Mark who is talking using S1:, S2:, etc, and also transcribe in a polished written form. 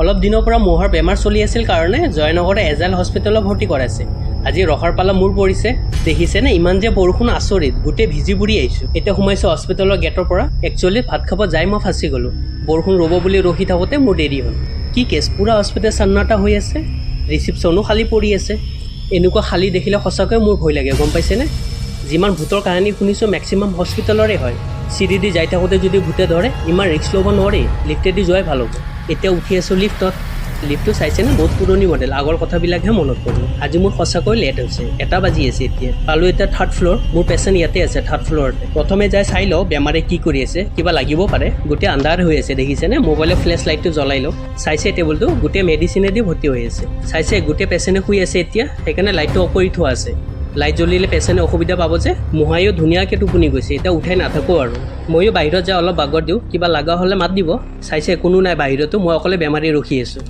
S1: অলপ দিনৰ পৰা মহৰ বেমাৰ চলি আছিল কাৰণে জয়নগৰৰ এজাইল হস্পিটেলত ভৰ্তি কৰাইছে। আজি ৰখাৰ পালা মোৰ পৰিছে। দেখিছেনে ইমান যে বৰষুণ, আচৰিত, গোটেই ভিজি বুৰি আহিছোঁ। এতিয়া সোমাইছোঁ হস্পিটেলৰ গেটৰ পৰা। একচুৱেলি ভাত খাব যাই মই ফাঁচি গ'লোঁ। বৰষুণ ৰ'ব বুলি ৰখি থাকোঁতে মোৰ দেৰি হ'ল। কি কেছ, পূৰা হস্পিটেল চান্নাটা হৈ আছে, ৰিচিপশ্যনো খালী পৰি আছে। এনেকুৱা খালী দেখিলে সঁচাকৈ মোৰ ভয় লাগে, গম পাইছেনে? যিমান ভূতৰ কাহিনী শুনিছোঁ মেক্সিমাম হস্পিটেলৰে হয়। চিৰি দি যাই থাকোঁতে যদি ভূতে ধৰে, ইমান ৰিস্ক ল'ব নোৱাৰি, লিফ্টেদি যোৱাই ভাল হ'ব। এতিয়া উঠি আছোঁ লিফ্টত। লিফ্টটো চাইছেনে, বহুত পুৰণি মডেল, আগৰ কথাবিলাকহে মনত পৰিল। আজি মোৰ সঁচাকৈ লেট হৈছে, 1টা বাজি আছে এতিয়া। পালোঁ এতিয়া থাৰ্ড ফ্ল'ৰ। মোৰ পেচেণ্ট ইয়াতে আছে, থাৰ্ড ফ্ল'ৰতে। প্ৰথমে যাই চাই লওঁ বেমাৰে কি কৰি আছে, কিবা লাগিব পাৰে। গোটেই আন্ধাৰ হৈ আছে, দেখিছেনে? মোবাইলৰ ফ্লেছ লাইটটো জ্বলাই লওঁ। চাইছে টেবুলটো গোটেই মেডিচিনেদি ভৰ্তি হৈ আছে। চাইছে গোটেই পেচেণ্টে শুই আছে এতিয়া, সেইকাৰণে লাইটটো অফ কৰি থোৱা আছে। লাইট জ্বলিলে পেচেণ্টে অসুবিধা পাব যে। মহায়ো ধুনীয়াকৈ টোপনি গৈছে, এতিয়া উঠাই নাথাকোঁ আৰু। ময়ো বাহিৰত যাই অলপ বাগৰ দিওঁ, কিবা লগা হ'লে মাত দিব। চাইছে কোনো নাই বাহিৰতো, মই অকলে বেমাৰী ৰখি আছোঁ।